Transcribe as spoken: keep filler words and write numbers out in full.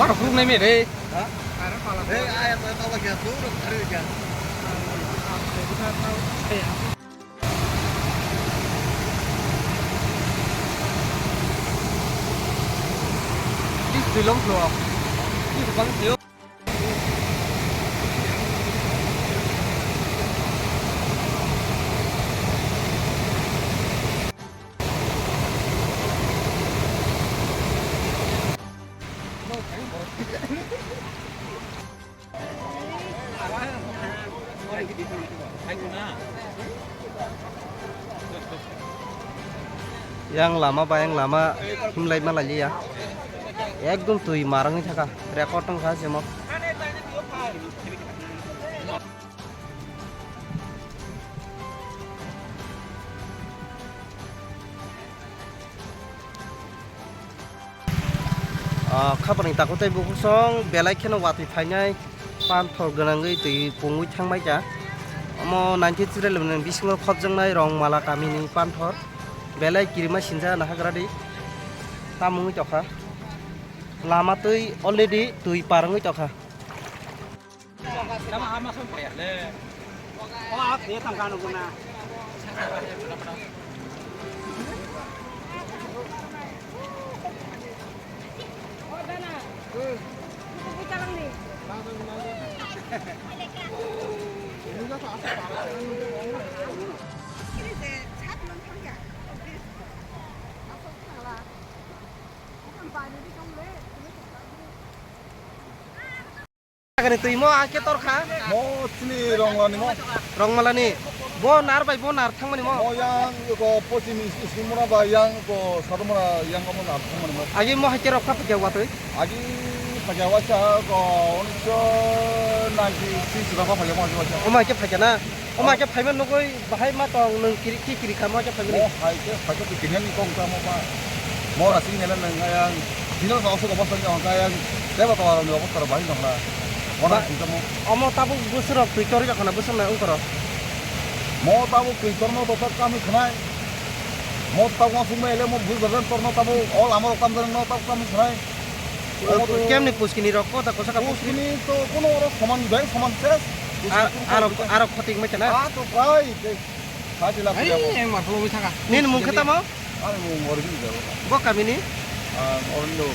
Bar khuruk nai me re. Ha? Re, aya to to lagi tu, ru khari ya. This is long floor. This is one floor. Yang lama ba yang lama himlai ma lailiya. Ekdom twi marangwi thaka. Record wngkha jemo. Ah, khapani takhuk tei bukhuk song belai kheno watwi phainai, panthor gwnangwi twi pungwi thangbai kha. Omo ninety three eleven ni bisingo khopjaknai Rongmala kamini panthor. Belai kirima sinja nahagradi. Tamungwi tokha. Lama twi already twi par wngwi tokha. Kani twi mo a khe tor kha. Mo chini Rongmala ni mo. Rongmala ni. Bo nar bai bo nar thangmani mo. Mo yang ko pochim is-, is mura ba yang ko Sadumura yang mo nar thangmani mo. Agi mo haike rok kha phikya watwi. Agi phakya waisa ko unisho ninety six rok phakya mo waisa. Omo haike phakya na. Omo haike phaiman nugui bahai ma tong nwng kiri ki kiri kha mo haike phaiman. Mo haike phakya tu kiri ni kong ta mo ba. Mo rasing nela nang yang. Dino sa oso ko basta ni kong ta yang. Teba to aroni obo tar bahai nang na. Mo na Ba- sing ta mo. Omo tabuk bwswk rok twi tori jakhana bwswk na ungkoro. Mo tabuk twi torno to tak kami khnai. Mo tabuk asung mai le mo bujh bajan torno tabuk ol amor kam jarang no tabuk kami khnai. Omo to Kemni puskini rok ko ta kosa ka puskini. Puskini to kono oro soman bai soman ses. Ar, arok, arok khotik mai chana. A to prai. Hai, yang mar khulumwi thaka. Nini mung khe tamo? Ani mung Orindo. Bo kamini? Ah, Orindo.